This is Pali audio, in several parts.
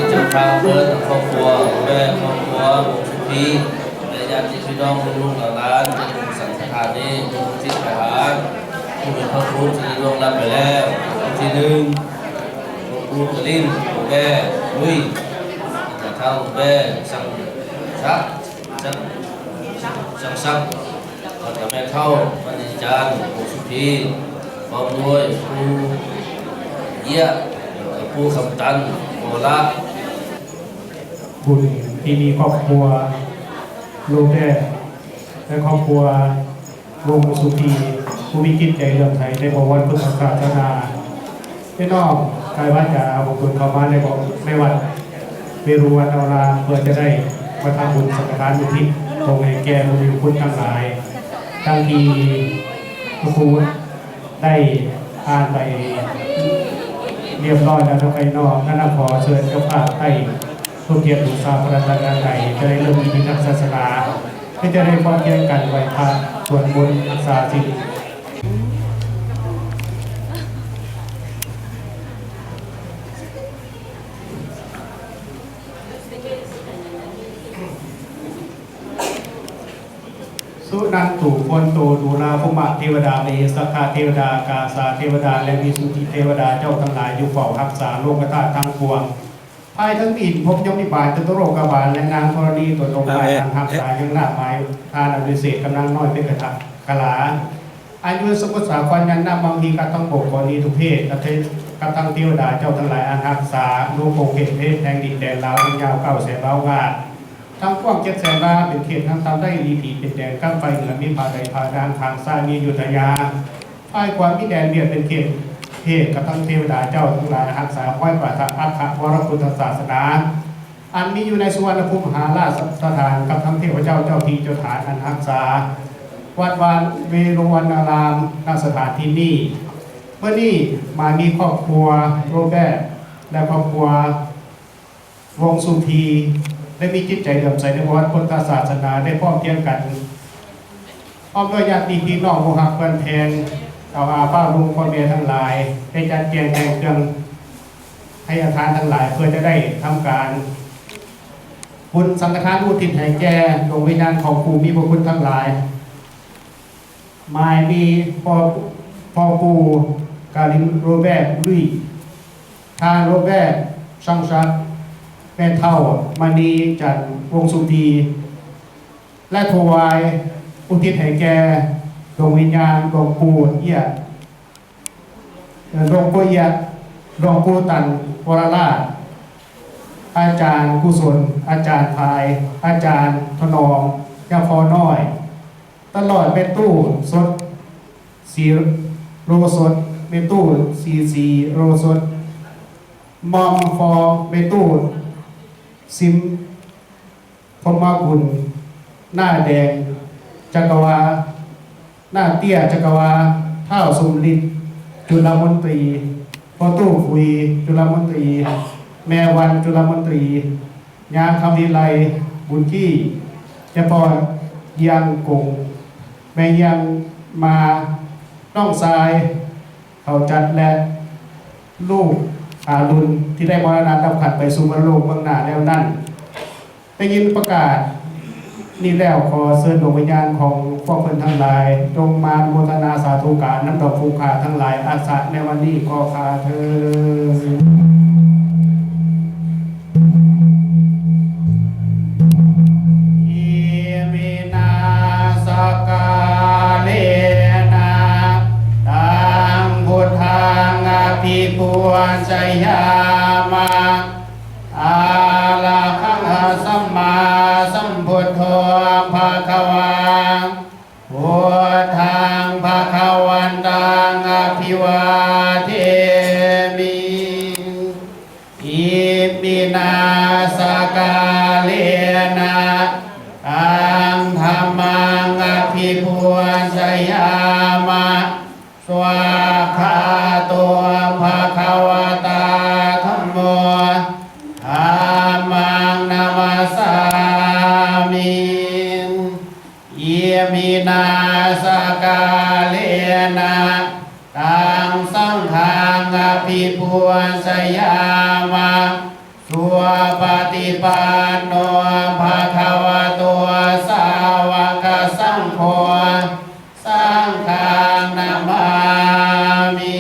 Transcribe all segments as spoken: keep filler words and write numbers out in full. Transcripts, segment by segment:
เจ้าภาพเพิ่นครอบครัว แม่ครอบครัว วงศ์สุธี และญาติพี่น้อง ลูกๆ หลานๆ ที่สังฆทานนี้ อุทิศไปหาผู้มีพระคุณที่ล่วงลับไปแล้ว ที่หนึ่ง หลวงปู่กลิน หลวงแม่ลุย อาจารย์เฒ่า หลวงแม่สังศักดิ์ สัง สังศักดิ์ แล้วก็แม่เฒ่ามณีจันทร์ ปู่สุธี พร้อมด้วยปู่เอี้ยะ แล้วก็ปู่คำตัน โอละ บุญที่มีครอบครัวโรเบิร์ตและครอบครัววงศ์สุธี ผู้มีจิตใจเลื่อมใสในพระวรพุทธศาสนา พี่น้องกายวาจาของตนเข้ามาในของในวัดเวรุวันอาราม เพื่อจะได้มาทำบุญสังฆทานอุทิศส่งให้แก่ผู้มีพระคุณทั้งหลาย ดังที่พระครูได้อ่านไปเรียบร้อยแล้วเนาะ พี่น้อง นั้นขอเชิญเจ้าภาพได้ สมเกียรติบูชาพระรัตนตรัย จะได้เริ่มพิธีทางศาสนา ให้จะได้พร้อมเพรียงกันไหว้พระ สวดมนต์ รักษาศีล Suṇantu bhonto ดูราภุมะเทวดา มเหสกขเทวดา กาสาเทวดา และวิสุทธิเทวดา เจ้าทั้งหลายอยู่เฝ้ารักษาโลกธาตุทั้งปวง ภายเทิงอินทร์พรหมยมพิบาล จตุโลกบาล และนางธรณี ตนองค์กายอันฮักษายังนาคหมายทานอันวิเศษ กำลังน้อยเป็นคาถา อัญญสมุทรสาคร ยันนมังคี กับทั้งปกครองนี้ทุกเพศ กับเท- กับทั้งเทวดาเจ้าทั้งหลายอันฮักษา ลูกโป่งเขตเพศแห่งดินแดนลาวอันยาวเก้าแสนวาว่า ทั้งกว้างเจ็ดแสนวา เป็นเขตทางตามได้ดีที่เป็นแดนกำไฟเหนือมีผาใดผาดาง ข้างซ้ายมีอยุธยา ฝ่ายขวามีแดนเวียดเป็นเขตเทพ กับทั้งเทวดาเจ้าทั้งหลายฮักษาคอยปราศอัครวรพุทธศาสนา อันมีอยู่ในสุวรรณภูมิมหาราชสถาน กับทั้งเทพเจ้าเจ้าที่เจ้าทางอันฮักษา วัดวานเวรุวันนาราม ณ สถานที่นี้ เมื่อนี้มามีครอบครัวโรเบิร์ตและครอบครัว วงศ์สุธี ได้มีจิตใจเลื่อมใสในพระพุทธศาสนา ได้พร้อมเพรียงกัน พร้อมด้วยญาติพี่น้องผู้ฮักเพื่อนแพง เจ้าอาพาธลุงพ่อแม่ทั้งหลาย ได้จัดแจงแต่งเครื่องให้ทานทั้งหลาย เพื่อจะได้ทำการบุญสังฆทานอุทิศให้แก่ดวงวิญญาณของผู้มีพระคุณทั้งหลาย หมายมีพ่อ- พ่อปู่กาลินโรเบิร์ตลุย ท่านโรเบิร์ตสังศักดิ์ ม่เฒ่ามณีจันทร์ วงศ์สุธี และถวายอุทิศให้แก่ดวงวิญญาณหลวงปู่เอี้ย เอ่อ หลวงปู่เอี้ย หลวงปู่ตันวรราช อาจารย์กุศล อาจารย์พาย อาจารย์ถนอม ยาพอน้อย ตลอดแม่ตู้สด ศรีโลสด แม่ตู้ศรี ศรีโลสด หม่อมฟอง แม่ตู้สิม พรหมกุล หน้าแดง จักรวาล หน้าเตี้ย จักรวาล ท้าวสมฤทธิ์ จุลมนตรี พ่อตู้ፉย จุลมนตรี แม่วัน จุลมนตรี ย่าคำวิไล บุญที่ เจ้าพ่อเยียงกง แม่เยียงมา น้องชาย เขาจัดและลูกอารุณ ที่ได้มรณะดับขันไปสู่มรรคโลกเบื้องหน้าแล้วนั้น ได้ยินประกาศนี้แล้ว ขอเชิญดวงวิญญาณของพวกเพิ่นทั้งหลาย จงมาอนุโมทนาสาธุการนำดอกฟูงข้าทั้งหลาย อาสาในวันนี้ขอข้าเทอญ Iminā sakkārena taṃ buddhaṃ abhipūjayāma. Arahaṃ sammāsambuddho bhagavā, buddhaṃ bhagavantaṃ abhivādemi. Iminā sakkārena taṃ dhammaṃ abhipūjayāma. Svākkhāto bhagavatā dhammo, dhammaṃ namassāmi. Iminā sakkārena taṃ saṅghaṃ abhipūjayāma. Supaṭipanno bhagavato sāvakasaṅgho, saṅghaṃ namāmi.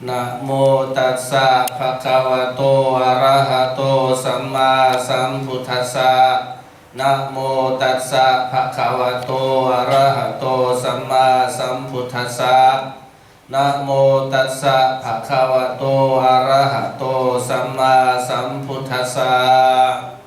Namo tassa bhagavato arahato sammāsambuddhassa. Namo tassa bhagavato arahato sammāsambuddhassa. Namo tassa bhagavato arahato sammāsambuddhassa.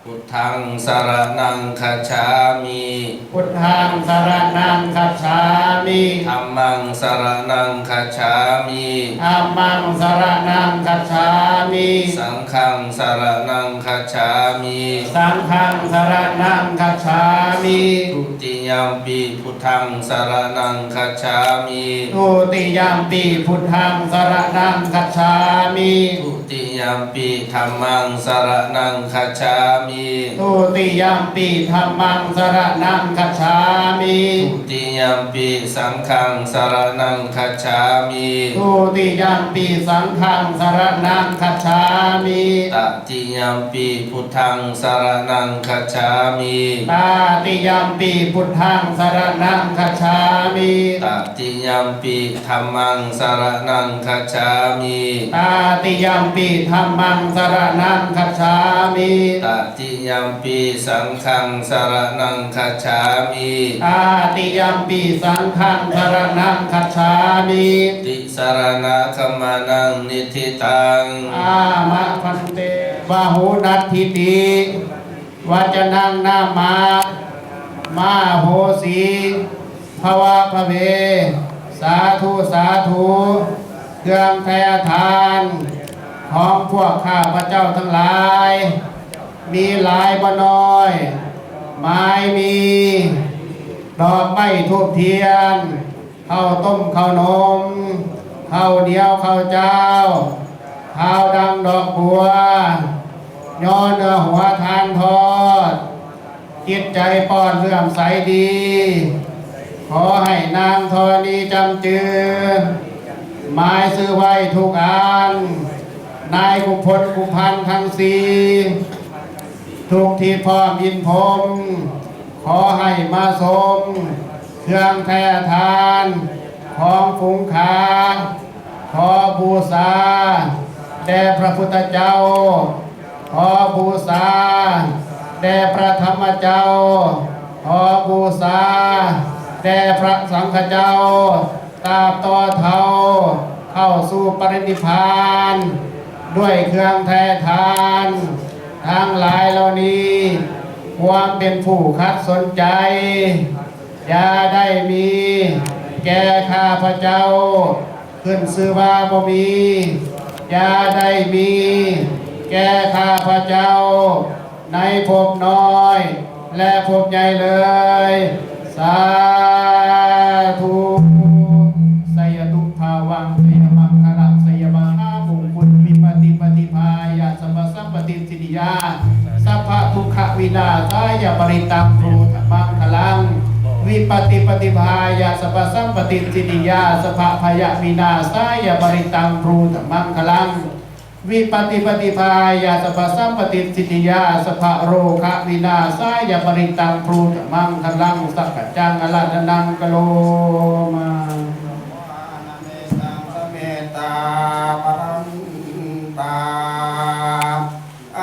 Buddhaṃ saraṇaṃ gacchāmi. Buddhaṃ saraṇaṃ gacchāmi. Dhammaṃ saraṇaṃ gacchāmi. Dhammaṃ saraṇaṃ gacchāmi. Saṅghaṃ saraṇaṃ gacchāmi. Saṅghaṃ saraṇaṃ gacchāmi. Dutiyampi buddhaṃ saraṇaṃ gacchāmi. Dutiyampi buddhaṃ saraṇaṃ gacchāmi. Dutiyampi dhammaṃ saraṇaṃ gacchāmi. Dutiyampi dhammaṃ saraṇaṃ gacchāmi. Dutiyampi saṅghaṃ saraṇaṃ gacchāmi. Dutiyampi saṅghaṃ saraṇaṃ gacchāmi. Tatiyampi buddhaṃ saraṇaṃ gacchāmi. Tatiyampi buddhaṃ saraṇaṃ gacchāmi. Tatiyampi dhammaṃ saraṇaṃ gacchāmi. Tatiyampi dhammaṃ saraṇaṃ gacchāmi. Tatiyampi saṅghaṃ saraṇaṃ gacchāmi. Tatiyampi saṅghaṃ saraṇaṃ gacchāmi. Tisaraṇagamanaṃ niṭṭhitaṃ. Āma bhante. Bahū natthīti vacanaṃ nāma, mā hosi bhava bhave. Sādhu sādhu. เครื่องแผ่ทานของพวกข้าพเจ้าทั้งหลาย มีหลายบ่น้อย ไม้มี ดอกไม้ธูปเทียน ข้าวต้มข้าวนม ข้าวเหนียวข้าวเจ้า ข้าวดังดอกบัว ยอเนื้อหัวทานทอด จิตใจปลอดเลื่อมใสดี ขอให้นางธรณีจำจือ หมายชื่อไว้ทุกอัน นายกุมพลกุมภัณฑ์ทั้งสี่ ทุกที่พร้อมอินพรหม ขอให้มาชมเครื่องแผ่ทานของฝูงข้า ขอบูชาแด่พระพุทธเจ้า ขอบูชาแด่พระธรรมเจ้า ขอบูชาแด่พระสังฆเจ้า ตราบต่อเท่าเข้าสู่ปรินิพพาน ด้วยเครื่องแท้ทาน ทั้งหลายเหล่านี้ ความเป็นผู้ขัดสนใจ อย่าได้มีแก่ข้าพเจ้า ขึ้นชื่อว่าบ่มี อย่าได้มีแก่ข้าพเจ้า ในภพน้อย และภพใหญ่เลย สาธุ Jayatu bhavaṃ jayamaṅgalaṃ jayamahāmaṅgalaṃ vipattipaṭibāhāya sabbasampattisiddhiyā sabbadukkhavināsāya parittaṃ brūtha maṅgalaṃ. Vipattipaṭibāhāya sabbasampattisiddhiyā sabbabhayavināsāya parittaṃ brūtha maṅgalaṃ. Vipattipaṭibāhāya sabbasampattisiddhiyā sabbarogavināsāya parittaṃ brūtha maṅgalaṃ. Sakkaccaṃ āraṭṭhanaṃ karoma. Samettā bhadantā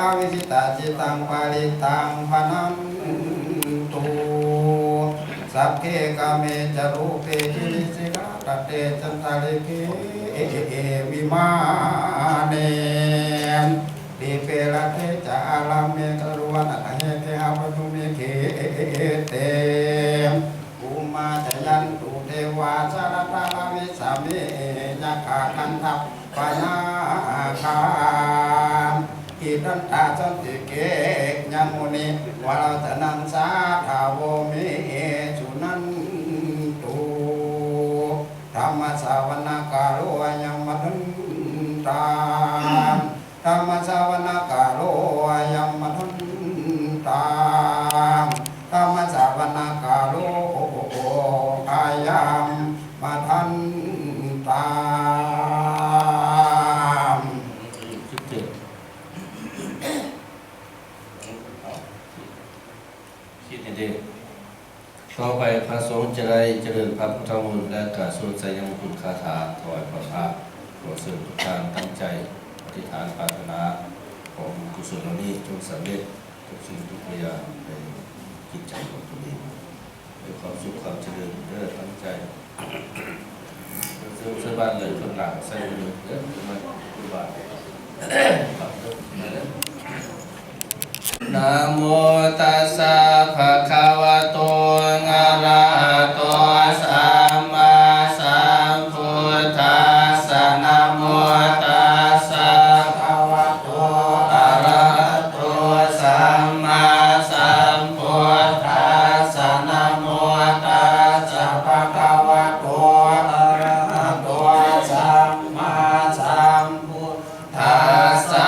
avikkhittacittā parittaṃ bhaṇantu. Sagge kāme ca rūpe girisikharataṭe cantalikkhe vimāne, dīpe raṭṭhe ca ārāme taruvanagahane gehavatthumhi khette, bhummā cāyantu devā jalathalavisame yakkhagandhabbanāgā, tiṭṭhantā santike yaṃ munivaravacanaṃ sādhavo me suṇantu. Dhammassavanakālo ayambhadantā. Dhammassavanakālo ayambhadantā. Dhammassavanakālo ayambhadantā. คิดให้ดี ต่อไปพระสงฆ์จะได้เจริญพระพุทธมนต์และกล่าวสวดชัยมงคลคาถาถวายพระพระ ขอเชิญทุกท่านตั้งใจอธิษฐานปรารถนา ขอบุญกุศลเหล่านี้จงสำเร็จทุกสิ่งทุกอย่างในจิตใจของตนเอง ให้ความสุขความเจริญเด้อ ตั้งใจ เชิญ เชิญบ้านเลย คนหลังใส่เลยเด้อ มาคุณบาท Namo tassa bhagavato arahato sammāsambuddhassa. Namo tassa bhagavato arahato sammāsambuddhassa. Namo tassa bhagavato arahato sammāsambuddhassa.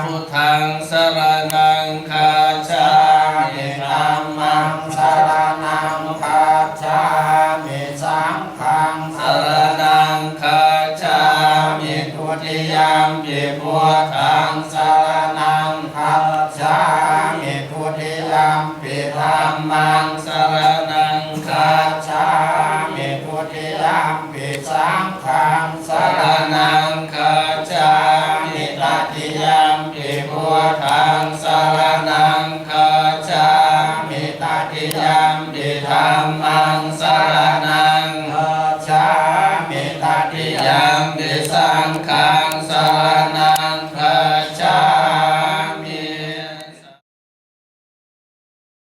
Buddhaṃ saraṇaṃ gacchāmi. Dhammaṃ saraṇaṃ gacchāmi. Saṅghaṃ saraṇaṃ gacchāmi. Dutiyampi buddhaṃ saraṇaṃ gacchāmi.